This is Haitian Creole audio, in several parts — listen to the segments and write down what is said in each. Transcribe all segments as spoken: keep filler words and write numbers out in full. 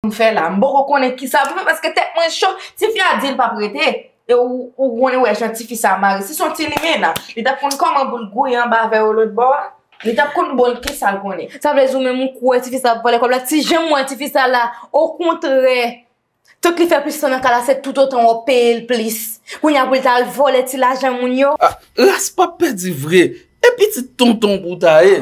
m fè la. M poko konnen kisa pou m fè paske tèt mwen cho. Tifi a di l p ap rete. E ou, ou konnen wè jan tifi sa mare. Si se yon ti limena, li t ap konn kòman pou l gouye anba vè yo lòt bò a. Li t ap konn ba l kisa l konnen. Sa vle di ou menm ou kwè tifi sa ap vòlè kòb la? Ti jan m wè tifi sa la, okontrè, tout li fè plis tan nan kay la, se toutotan w ap peye l plis. Kounye a pou l t al vòlè ti lajan moun yo. Ah, ras p ap pèdi vre. E pitit tonton pou w ta ye.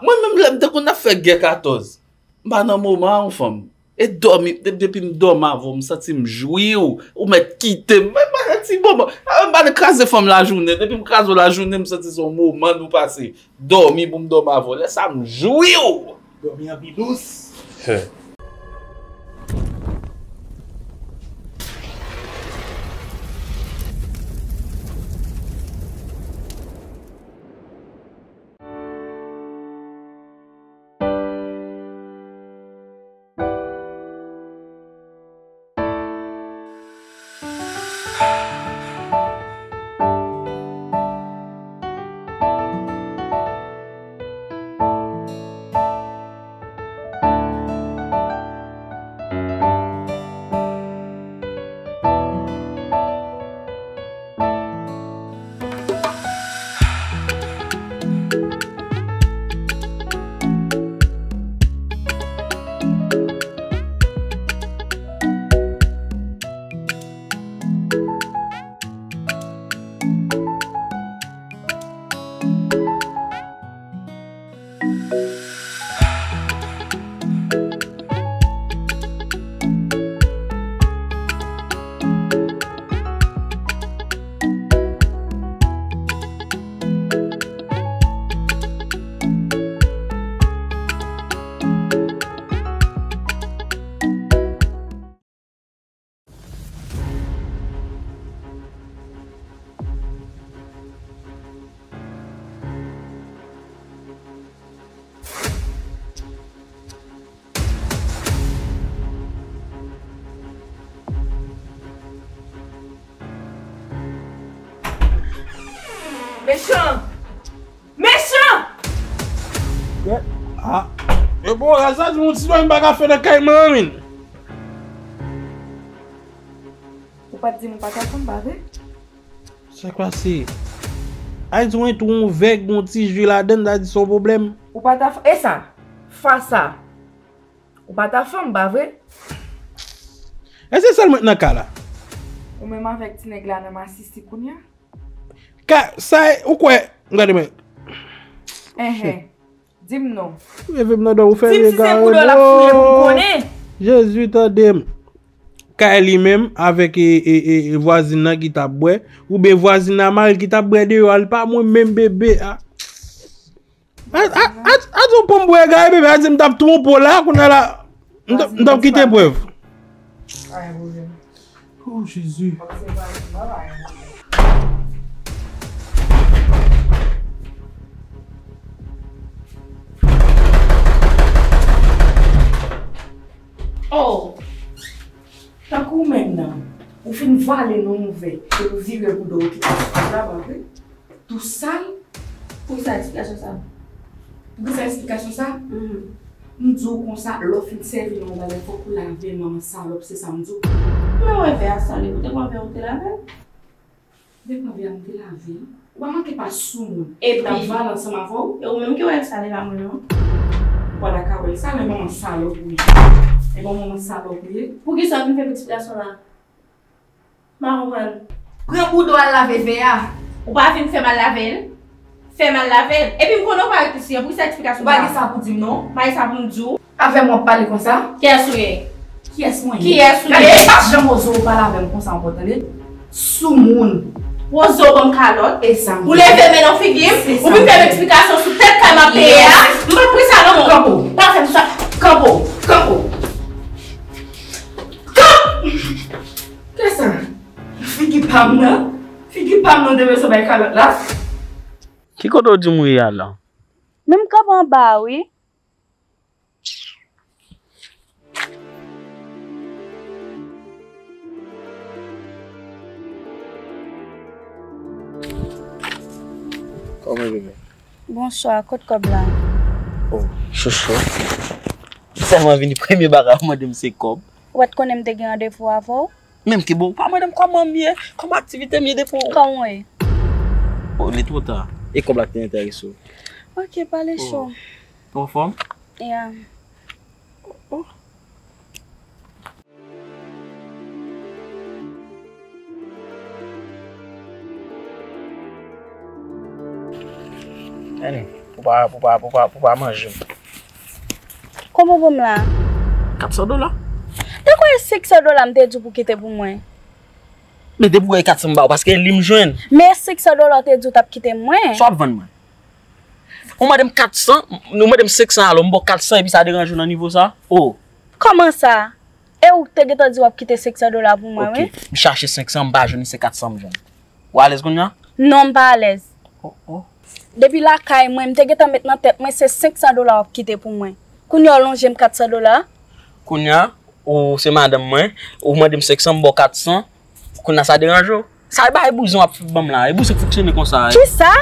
Mwen menm lè m te konn ap fè gè katòz. M pa nan moman an, fanm. E dòmi, de- depi m dòmi avè w, m santi m jwi w. Ou mèt kite m. Mwen pa nan ti moman. Ah, m pa nan kraze fanm lajounen. Depi m kraze w lajounen, m santi se yon moman nou pase. Dòmi pou m dòmi avè w. Lè sa m jwi w. Dòmi an pi dous. Mechan! Mechan! Gad, ah. Yo bon, raz sa di m yon ti dòmi m pa ka fè nan kay mwen an, min. Ou pa t di m ou pa t ap fè m, pa vre? Sa k pase? Ay di w entwo yon vè k gon ti ji ladann, sa di se yon pwoblèm. Ou pa t ap fè, e sa? Fa sa. Ou pa t ap fè m, pa vre? Èske se sèl mwen k nan ka la? Ou menm avèk ti nèg la nan masisi kounye a? Ka, sa, ou kwè, gade mwen. Enhen. Di m non. Ou leve m nan dòmi, ou fè m egare, non. Di m si se koulè w l ap fouye pou m konnen. Jezi, tande m. Kay li menm avèk, e, e, e, e, vwazin nan ki t ap bwè, oubyen vwazin nan mari l ki t ap bwè deyò a, li pa mwen menm bebe a. A, a, a, a di w pou m bwè egare bebe, a di m t ap twonpe w la, kounye a la, m t ap, m t ap kite prèv. Oh, Jezi. Oh! Tankou ou menm nan, ou fin vale nan yon vè, epi ou vire l pou do w kite sou tèt la, pa vre? Tou sal. Poukisa eksplikasyon sa? Poukisa eksplikasyon sa? Mhm. M di w konsa, lè w fin sèvi nan yon bagay, fòk ou lave l, manman salòp, se sa m di w. Men wè vè a sale, ou te pran vè ou te lave l? Depi m te lave l, ou pa manke pa sou moun. Epi l ap vale ansanm avè w. E ou menm ki wè l sale, pa mwen non. Ou pa ta ka wè l sale, manman salòp ou ye. E bon manman salòp ou ye. Poukisa w vin fè pitit gason la? M pa konprann. Pran bouda w al lave vè a. Ou pa vin fè m al lave l? Fè m al lave l. Epi m konnen w pa ret isi an. Poukisa eksplikasyon sa? Ou pa gen sa pou di m non. M pa gen sa pou m di w. Avè m w ap pale konsa? Kiyès ou ye? Kiyès mwen ye? Kiyès ou ye? Gade, pa janm oze w pale avè m konsa ankò, tande? Soumoun. Ou oze w ban m kalòt? E sa m di. Ou leve men nan figi m? Ou vin fè m eksplikasyon sou tèt kay m ap peye a? M pa pran sa non, non. Kanpe w. Pa fè m sa. Kanpe w. Kanpe w. Kanpe! Kiyès sa? Figi pa m nan? Figi pa m nan te bezwen bay kalòt la? Ki kote w di m ou ye a la? Men m kanpe anba a wi. Kòman bebe? Bonswa, kot kòb la? Oh, chouchou. Se Tèlman vini, premye bagay ou mande m se kòb. Ou pa t konnen m te gen randevou avè w? Menm ki bon, ou pa mande m kòman m ye, kòman aktivite m ye depi w. Kòman w ye? Oh, li twò ta. E kòb la ki te enterese w. Ok, pale cho. Ou anfòm? Yeah. Oh. Annie, pou pa, pou pa, pou pa, pou pa manje m. Kòman pou m la? Kat san dola. Te kwè senk san dola m te di w pou kite pou mwen. Men depi w wè e kat san m ba w, paske li m jwenn. Men senk san dola w te di w t ap kite mwen. Sa w ap vann mwen? Ou mande m kat san, ou mande m senk san alò, m ba w kat san epi sa deranje w nan nivo sa? Oh. Kòman sa? E ou k te gentan di w ap kite senk san dola pou mwen, wi. Ok, m chache senk san, m pa jwenn, se kat san m jwenn. Ou alèz kounye a? Non, m pa alèz. Oh, oh. Depi lakay mwen, m te gentan met nan tèt mwen se senk san dola w ap kite pou mwen. Kounye a w lonje m kat san dola? Kounye a, ou se madanm mwen, ou mande m senk san, m ba w kat san, kounye a sa deranje w? Sa e bagay bouzen w ap ban m la, e bouzen k fonksyone konsa. Kisa?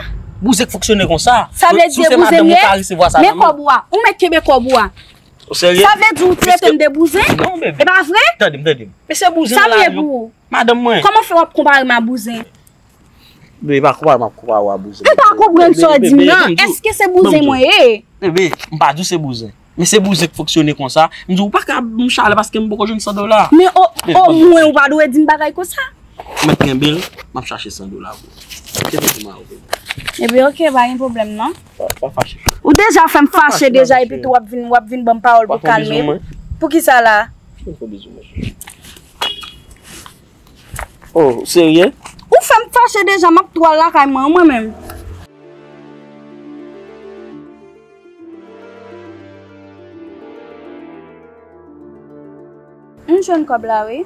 Bouzen k fonksyone konsa. Sa vle di e bouzen m ye? Men kòb ou a. Ou mèt kenbe kòb ou a. Ou serye? Sa vle di ou trete m de bouzen? Non, bebe. E pa vre? Tande m, tande m. Men se bouzen m la, yo. Sa m ye pou ou? Madanm mwen. Kòman fè w ap konpare m a bouzen? Bebe, pa konpare m ap konpare w a bouzen. Mwen pa konprann sa w di m nan. Èske se bouzen mwen ye? Bebe, m pa di w se bouzen. Men se bouzen k fonksyone konsa. M di w pa ka ban m chalè paske m poko jwenn san dola. Men o, omwen ou pa dwe di m bagay konsa. Mèt kenbe l, m ap chache san dola pou ou. Kenbe pou mwen, bebe. Ebyen, ok, pa gen pwoblèm, non. Pa, pa fache. Ou deja fè m fache deja, epi tou w ap vin, w ap vin ban m pawòl pou kalme m. Poukisa la? Ou fè bizou, mesye. Oh, serye? Ou fè m fache deja, m ap tou al lakay mwen, mwen menm. M jwenn kòb la, wi.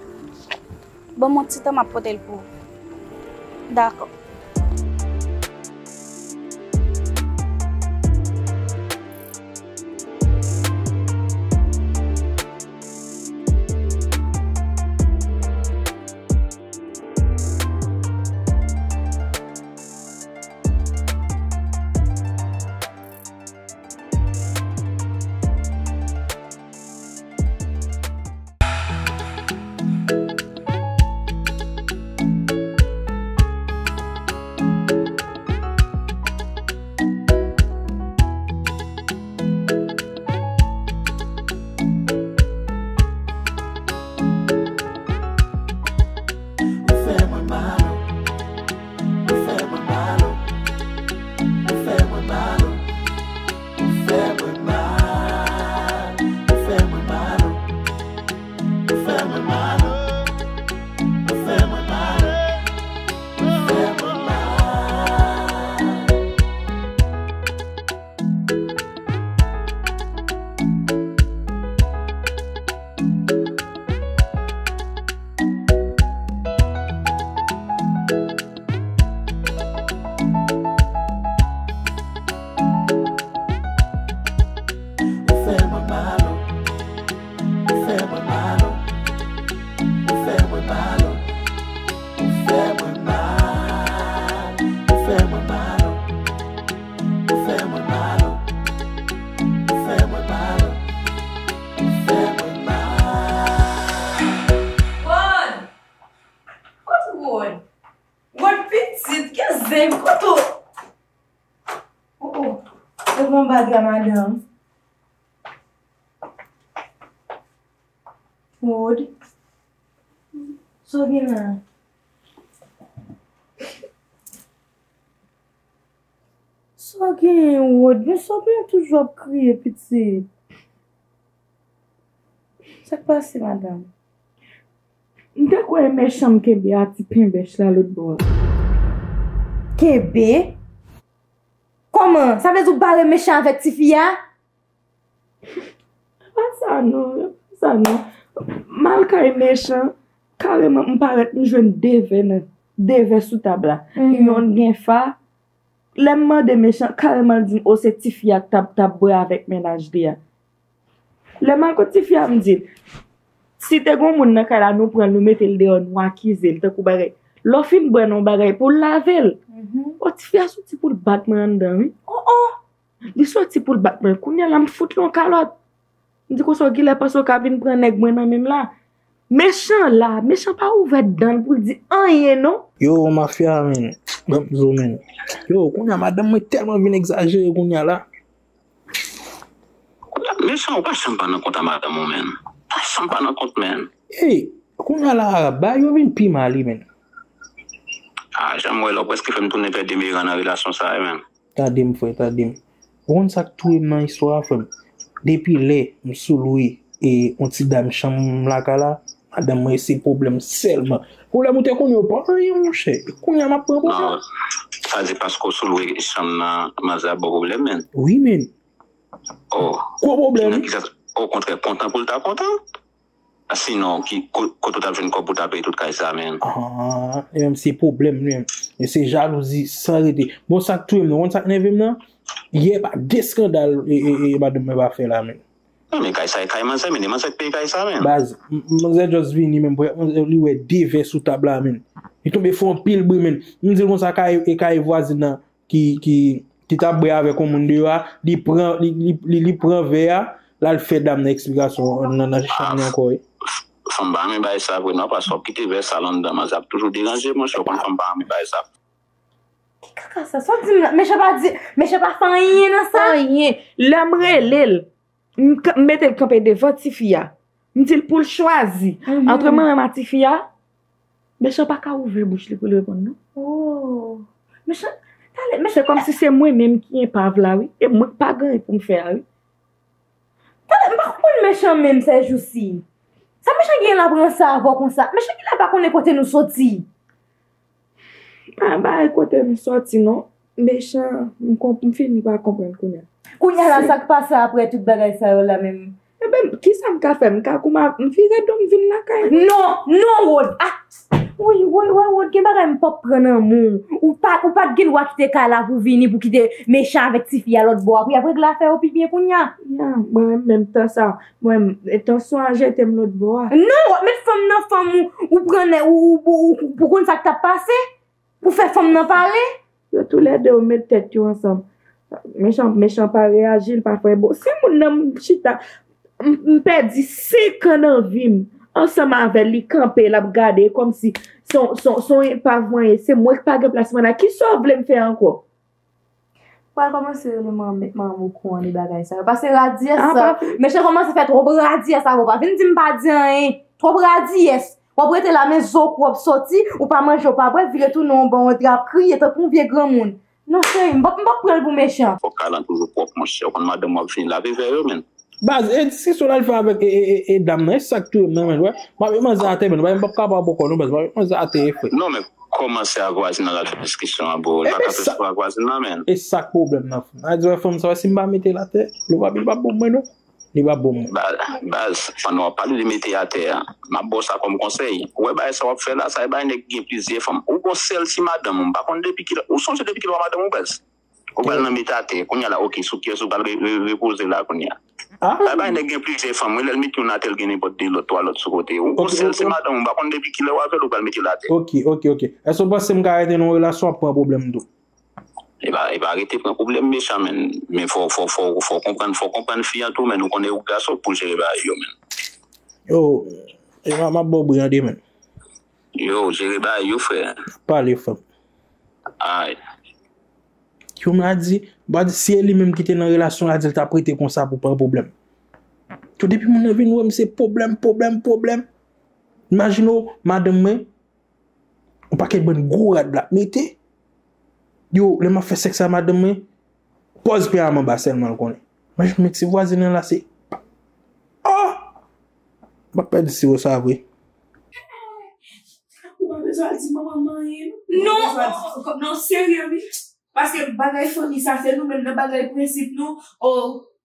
Ban m yon ti tan, m ap pote l pou ou. Dakò. Ou fè mwen mal, oh. Ou fè mwen mal, oh. Ou fè mwen mal, oh. Ou fè mwen mal. Ou fè mwen mal, oh. Ou fè mwen mal, oh. Ou fè mwen mal, oh. Ou fè mwen mal. Ou fè mwen mal, oh. Ou fè mwen mal, oh. Ou fè mwen mal, oh. Ou fè mwen mal. Ou fè mwen mal, oh. Ou fè mwen mal, oh. Ou fè mwen mal, oh. Ou fè mwen mal. Rod! Kot Rod? Rod pitit, gen zen, kot ou? Oh, oh. Yo pran baga madanm. Rod. Sa w gen la? Sa w gen, Rod? Men sa w gen toujou ap kriye, pitit? Sa k pase, madanm? M te kwè e mechan m kenbe a ti penbèch la lòt bò a. Kenbe? Kòman? Sa vle di w bare mechan avèk tifi a? Pa sa non, pa sa non. M al kay mechan, kareman m parèt, m jwenn de vè nan, de vè sou tab la. Mhm. Yonn gen fa. Lè m mande mechan, kareman l di m, o, se tifi a k t ap, t ap bwè avèk mennaj li a. Lè m al kot tifi a, m di l, si te gen yon moun nan kay la, nou pran l, nou mete l deyò, nou akize l, tankou bagay. Lè w fin bwè nan yon bagay, pou w lave l. Mhm. O, tifi a soti pou l bat mwen anndan, wi. Oh, oh! Li soti pou l bat mwen. Kounye a la, m fout li yon kalòt. M di konsa w genlè panse w ka vin pran nèg mwen nan men m la. Mechan la, Mechan pa ouvè dan l pou l di anyen non. Yo, mafya, men. Ban m zo, men. Yo, kounye a, madanm mwen tèlman vin egzajere kounye a la. Mechan, ou pa janm pa nan kont a madanm ou, men. Pa janm pa nan kont, men. Ey, kounye a la, bagay yo vin pi mal wi, men. Ah, jan m wè la, ou prèske fè m tounen pèdi Mechan nan relasyon sa a, men. Tande m, frè, tande m. Ou konn sa k touye m nan istwa a, frè m? Depi lè m sou lwe e yon ti dam chanm lakay la, madanm mwen se pwoblèm sèlman. Pwoblèm ou te konnen yo pa anyen, monchè. Kounye a m ap pran pwoblèm. Non, sa di paske w sou lwe chanm nan, manzè ap ba w pwoblèm, men. Wi, men. Oh. Gwo pwoblèm, wi. Okontrè, kontan pou l ta kontan. Sinon, ki, ko- kote w t ap jwenn kòb pou w ta peye tout kay sa, men? Ah, e menm se pwoblèm li menm. E se jalouzi san rete. Bon, sa k touye m nan, ou konn sa k nève m nan? Yè pa de eskandal e, e, e madanm mwen pa fè la, men. Non, men kay sa e kay manzè, men e manzè k peye kay sa, men. Baz, m- manzè just vini, men, pou manzè li wè de vè sou tab la, men. Li tonbe fè yon pil bri, men. M di l konsa, kay, e kay vwazin nan ki, ki, ki t ap bwè avèk yon moun deyò a, li pran, li, li, li, li pran vè a, l al fè dam nan eksplikasyon nan, nan chanm li ankò, wi. Fanm pa renmen bagay sa vre non, paske w ap kite vè sal anndan, manzè ap toujou deranje, monchè, w konn fanm pa renmen bagay sa. Ki kaka sa? Sa w di m la? Mechan pa di, Mechan pa fè anyen nan sa? Anyen. Lè m rele l, m k- m mete l kanpe devan tifi a. M di l pou l chwazi antre mwen menm a tifi a. Mechan pa ka ouvè bouch li pou l reponn non. Oh. Mechan, talè, Se kòmsi se mwen menm ki enpav la, wi. E mwen k pa gen anyen pou m fè a, wi. Talè, m pa konprann Mechan menm sèjousi. Sa Mechan gen la pran sa avè w konsa? Mechan ki la pa konnen kote nou soti. Pa bay kote m soti non. Mechan, m konp- m fini pa konprann kounye a. Kounye a la, sa k pase apre tout bagay sa yo la menm? Ebyen, kisa m ka fè? M ka kouman m vire do m vin lakay mwen? Non, non, Rod. Ah! Woy, woy, woy, Rod, gen bagay m p ap pran nan men w. Ou pa, ou pa t gen dwa kite kay la pou vini, pou kite Mechan avèk tifi a lòt bò a, pou y ap regle afè yo pi byen kounye a. Ya, mwen menm, menm tan sa, mwen, tansyon an jete m lòt bò a. Non, w ap met fanm nan fanm ou, ou pran nè, ou, ou, ou, ou, pou konn sa k t ap pase, pou fè fanm nan pale. Yo toulède yo met tèt yo ansanm. Mechan, Mechan pa reyaji, l pa fè bon. Se moun nan m chita, m, m pèdi senk an nan vi m. Ansanm avè l, li kanpe, l ap gade, e kòmsi se yon, se yon, se yon enpav mwen ye. Se mwen k pa gen plas mwen la. Kisa w vle m fè ankò? Pral kòmanse rele manman, manman ou kouran de bagay sa yo. Pase radiyès sa. Mechan kòmanse fè twòp radiyès avè w. Pa vin di m pa di anyen. Twòp radiyès. W ap rete la, men zo kou w ap soti, ou pa manje, ou pa bwè, vire tounen yon bò, w antre ap kriye tankou yon vye granmoun. Non, cheri, m p ap, m p ap pran l pou Mechan. Fòk kay lan toujou pwòp, monchè. Ou konn madanm ou ap vini lave vè yo, men. Baz, e diskisyon l al fè avèk e, e, e, e dam nan, e sa k touye m nan, men, wè. M ap met manzè atè, men, m p ap kapab ankò, non, baz, m ap met manzè atè, frè. Non, men, kòmanse ak vwazin nan, l al fè diskisyon an, bro. L pa ka fè sou ak vwazin nan, men. E sa k pwoblèm nan, frè. A di, wè, fanm sa, wè, si m pa mete l atè, li p ap, li p ap bon mwen, non. Li p ap bon mwen. Baz, baz, pandan w ap pale de mete atè a, m ap ba w sa kòm konsèy. Ou wè bagay sa w ap fè la, sa e bay nèg ki gen plizyè fanm. Ou gon sèl ti madanm ou, m pa konn depi kilè, ou sonje depi kilè w a madanm ou, baz? Ou pral nan mete atè, kounye a la, oke, sou pyès ou pral re- re- repoze la kounye a. Bay bay nèg gen plizyè fanm, wi, lè l mete youn atè, l gen nenpòt de lòt, twa lòt sou kote. Ou gon sèl se madanm ou, m pa konn depi kilè w avè l, ou pral mete l atè. Oke, oke, oke. Èske w panse m ka rete nan yon relasyon ap pran pwoblèm tou? Epa, epa rete pran pwoblèm Mechan, men. Men fò, fò, fò, fò w konprann, fò w konprann fi an tou, men. Ou konnen ou gason pou jere bagay yo, men. Yo, epa, m ap ba w bri an de, men. Yo, jere bagay yo, frè. Pale, frè m. Ay. Yo, m a di, m a di, si e li menm ki te nan relasyon, a di l t ap rete konsa pou pran pwoblèm. Yo, depi moun nan vin wè m, se pwoblèm, pwoblèm, pwoblèm. Imajine w, madanm mwen, yon pakèt bann gwo rad l ap mete. Yo, lè m ap fè sèks a madanm mwen, pòz pye a m anba sèlman l konnen. Mwen jwenn ti vwazin nan la, se, oh! M ap pèdi siwo sa vre. Ou pa bezwen al di manman m anyen, non. Non, non, serye, wi. Paske bagay fanmi sa, se nou menm nan bagay prensip nou. O,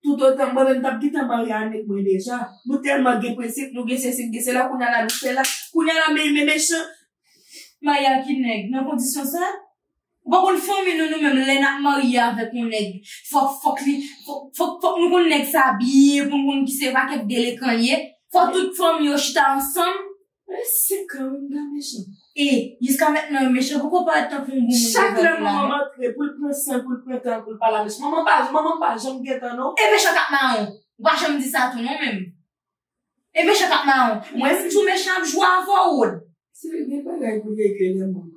toutotan mwen menm t ap gentan marye a nèg mwen deja. Nou tèlman gen prensip, nou gen sesi, gen sela, kounye a la nou fè la. Kounye a la, men, men Mechan. Marye ak ki nèg? Nan kondisyon sa? Ou pa konn fanmi nou, nou menm, lè n ap marye avèk yon nèg, fòk, fòk li, fòk, fòk, fòk nou konn nèg sa byen, pou nou konn ki se pakèt delekan l ye. Fòk tout fanmi yo chita ansanm. E se kanmenm nan Mechan. E, jiska mentnan, Mechan poko parèt tankou yon bon moun devan nou la, non. Chak lè manman m antre, pou l pran san, pou l pran tan, pou l pale a Mechan. Manman pa, manman m pa janm gen tan, non. E Mechan k ap mawon. Ou pa janm di sa tou non menm. E mechan k ap mawon. Mwen menm tou mechan ap jwe avè w, Rod. Se gen bagay pou regle lè mwen.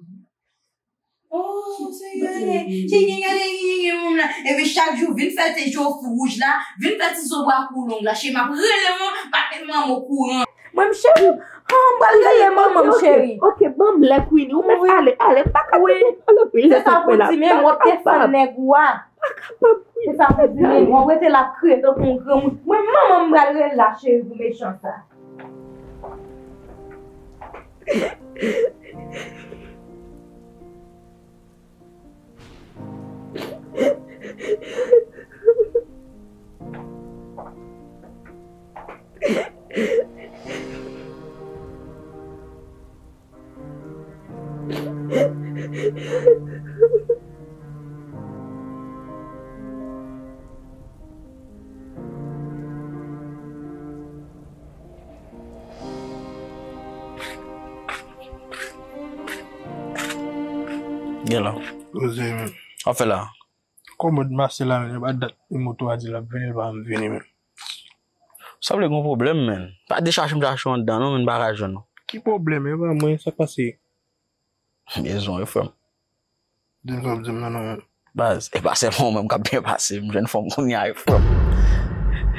Oh, se gade, se gen gade, gen gen moun la. Epi chak jou, vin fè ti je w fou wouj la, vin fè ti zo bwa kou long la. Che m ap rele w, m ap met manman w okouran. Mwen, m cheri, oh, m pral rele manman m, cheri. Ok, ban m lè, Queenie, ou mèt ale, ale, m pa ka tande w pale anpil. Se sa pou di, men w ap defann nèg ou a. Pa kapab, Queenie. Se sa pou di, men w ap rete la ap kriye tankou yon granmoun. Mwen, manman m pral rele la, cheri, pou mechan sa. Gen la. Poze, men. W ap fè la? Kòmòd mache la, men, pa dat moto a di l ap vini, l pa janm vini, men. Sanble gon pwoblèm, men. Pa dechache m chache w anndan, non, men, m pa ka jwenn ou. Ki pwoblèm? E pa mwen, sa k pase? Bezwen, wi, frè m. Di m sa w ap di m nan, non. Baz, e pa sèlman ou menm k ap byen pase, m jwenn fanm kounye a, wi, frè m.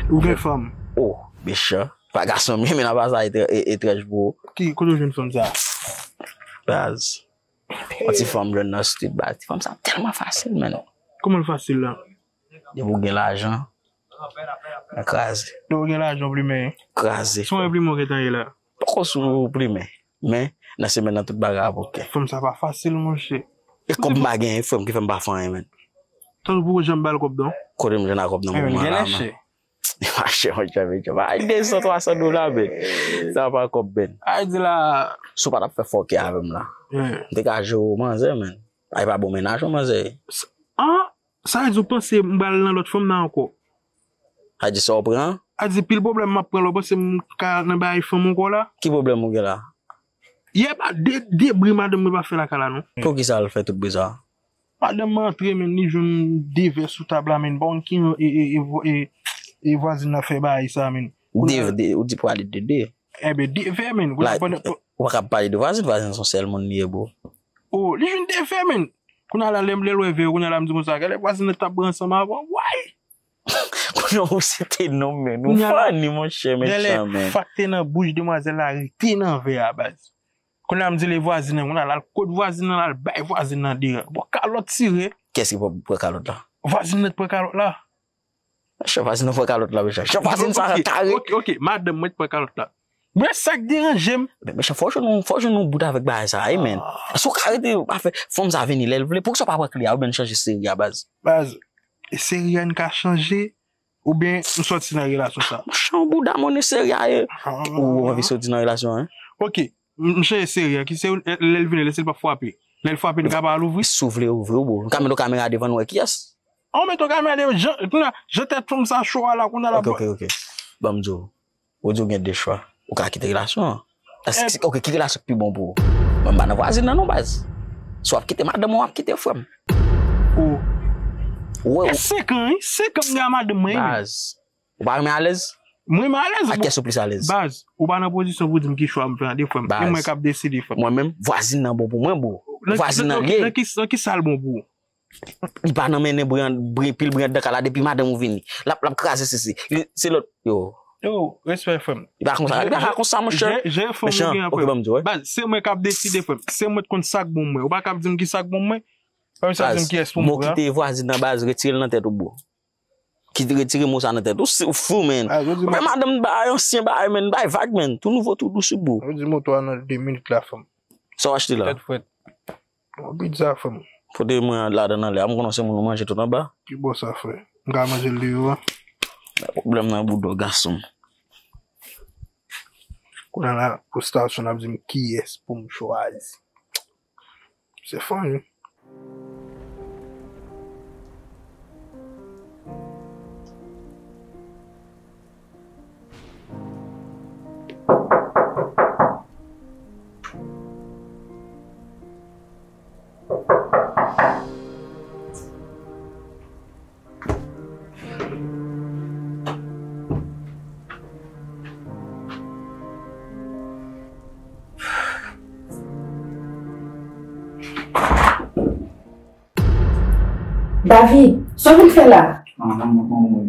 Ou gen fanm? Oh, mechan. Pa gason m ye, men nan pa sa etrè-, e-, etranj pou ou. Ki, kote w jwenn fanm sa? Baz. Yon ti fanm jwenn nan street, baz. Ti fanm sa tèlman fasil, men. Kòman l fasil la? Depi w gen lajan, mwen kraze. Depi w gen lajan, w plimen. Kraze. Sou yon plimen w gentan ye la. Poko sou plimen. Men, nan semèn nan, tout bagay ap oke. Fanm sa pa fasil, monchè. E kòb m pa genyen, frè m, ki fè m pa fè anyen, men. Tann pou w janm ba l kòb, non? Kote m jwenn a kòb nan moman la, men. Li pa chè, monchè, men, chè. Ay, de san, twa san dola, men. Sa pa kòb, men. Ay, di la. Si w pa t ap fè fòkè avè m la. M te ka jere w manzè, men. Ay, pa bon mennaj, w manzè. An? Sa vle di w panse m pral nan lòt fanm nan ankò? A di sa w pran? A di pil pwoblèm m ap pran la, w panse m ka nan bagay fanm ankò la? Ki pwoblèm ou gen la? Yè pa de, de bri madanm mwen pa fè lakay la non. Poukisa l fè tout bri sa? Madanm mwen antre, men li jwenn de vè sou tab la, men pa konn ki e, e, e, e, e vwazin nan fè bagay sa, men. De, de, ou di pale de de. Enben, de vè, men. Ou pa ka pale de vwazin, vwazin se yon sèl moun li ye, bro. Oh, li jwenn de vè, men. Kounye a la, lè, lè l wè vè yo, kounye a la, m di konsa, gade vwazin nan t ap bwè ansanm avan, way! Kounye a ou site non, men. Ou funny, monchè, mechan, men. Fak te nan bouch demwazèl la, rete nan vè a, baz. Kounye a, m di li vwazin nan, kounye a la, l kot vwazin nan, la, l bay vwazin nan deran. Bon, kalòt tire. Kiyès ki pran, pran kalòt la? Vwazin nan t pran kalòt la. Chè vwazin nan pran kalòt la, mechan. Chè vwazin sa kare. Ok, ok, madanm mwen t pran kalòt la. Men sa k deranje m. Men, mechan, fò w jwenn yon, fò w jwenn yon bout avèk bagay sa, wi, men. Si w ka rete, pa fè, fanm sa vini lè l vle. Poukisa w pa pran kle a, oubyen n chanje seri a, baz? Baz, e seri a n ka chanje, oubyen m sòti nan relasyon sa? Mechan, bouda, monnen seri a ye. Ou anvi sòti nan relasyon an? Ok, m, m chanje seri a. Ki se, lè l vini, lè se l p ap frape. Lè l frape, n ka pa al ouvri? Si w vle ouvri, wi, bro. Nou ka mete yon kamera devan, nou wè kiyès. An, mete yon kamera devan, jan, kounye a, jan tèt fanm sa cho a la, kounye a la. Ok, ok, ok. Ban m di w. Ou di w gen de chwa. Ou ka kite relasyon an. Èske, ok, ki relasyon ki pi bon pou ou? Mwen, m pa nan vwazin nan non, baz. Si w ap kite madanm ou, w ap kite frè m. Ou. Ou wè, e senk an, wi. Senk an m gen a madanm mwen, wi. Baz. Ou pa renmen alèz? Mwen renmen alèz. Ak kiyès ou plis alèz? Baz, ou pa nan pozisyon pou di m ki chwa m fè an de frè m. E mwen k ap deside, frè m. Mwen menm, vwazin nan bon pou mwen, bro. Vwazin nan li ye. Nan ki, nan ki sa l bon pou ou? Li pa nan mennen bri, bri, pil bri anndan kay la depi madanm ou vini. L ap, l ap kraze sesi. Li, se lòt. Yo. Yo, respè, frè m. Li pa konsa, li pa ka konsa, monchè. Jere fanm ou gen an, frè m. Mechan, ok, ban m di w, wi. Baz, se mwen k ap deside, frè m. Se mwen k konn sa k bon mwen. Ou pa kab di m ki sa k bon mwen. Pa sa di m kiyès pou m pran. Mo kite vwazin nan, baz, retire l nan tèt ou, bro. Ki retire mo sa nan tèt ou, ou fou, men. Madanm bay ansyen bagay, men, bay vag, men. Tou nouvo, tou dous, bro. Ou di moto a nan de minit la, frè m. Sa w achte la? Tèt frèt. Yon pizza, frè m. Pote mwen ladan nan lè a, m konnen se moun ou manje tout anba. Ki bò sa, frè? M ka manje l deyò a? Pwoblèm nan bouda w, gason. Kounye a la, pou stasyon ap di m kiyès pou m chwazi. Se funny. David, sa w vin fè la? Ah, mwen, mwen, mwen.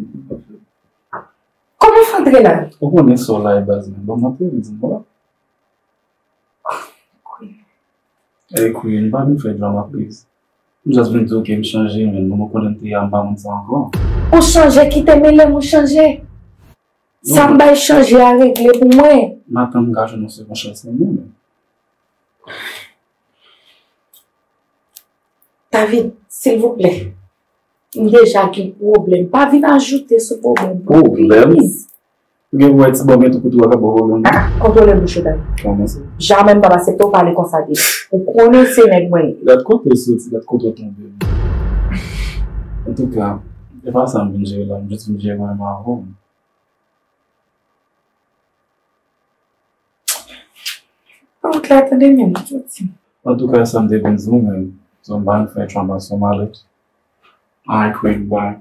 Kòman w fè antre la? Ou konnen sa w la e baz mwen. Ban m antre, li di m la. E Queen, m pa vin fè drama, please. M just vin di w ke m chanje, men bon, ou konnen m te a, m pa moun sa ankò. Ou chanje, kite m, e lè m ou chanje. Sa m bay chanje a regle pou mwen. M atann m ka jwenn yon second chance nan men w. David, silvouplè. M deja gen pwoblèm. Pa vin ajoute sou pwoblèm. Pwoblèm? Please. Ou gen pou wè ti bòm gen tou kote w ap ba w pwoblèm. Ah, kontwole bouch ou, David. Kòman sa? Jamè m p ap aksepte w pale konsa de. Ou konnen se nèg mwen ye. Gad kote w soti, gad kote w tonbe. Antouka, e pa sa m vin jere la, m jis vin jere mwen menm avè w. Wout la tande menm, soti. Antouka, sa m te vin di w menm, se yon bann fè tchwa mason malèt. Ay, kwit bay.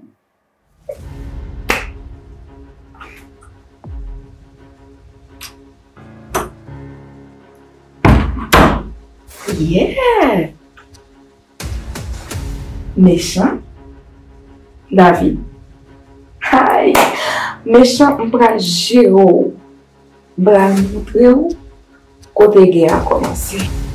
Yeah! Mechan? David. Ay! Mechan, m pral jere w. M pral moutre w kote gè a kòmanse.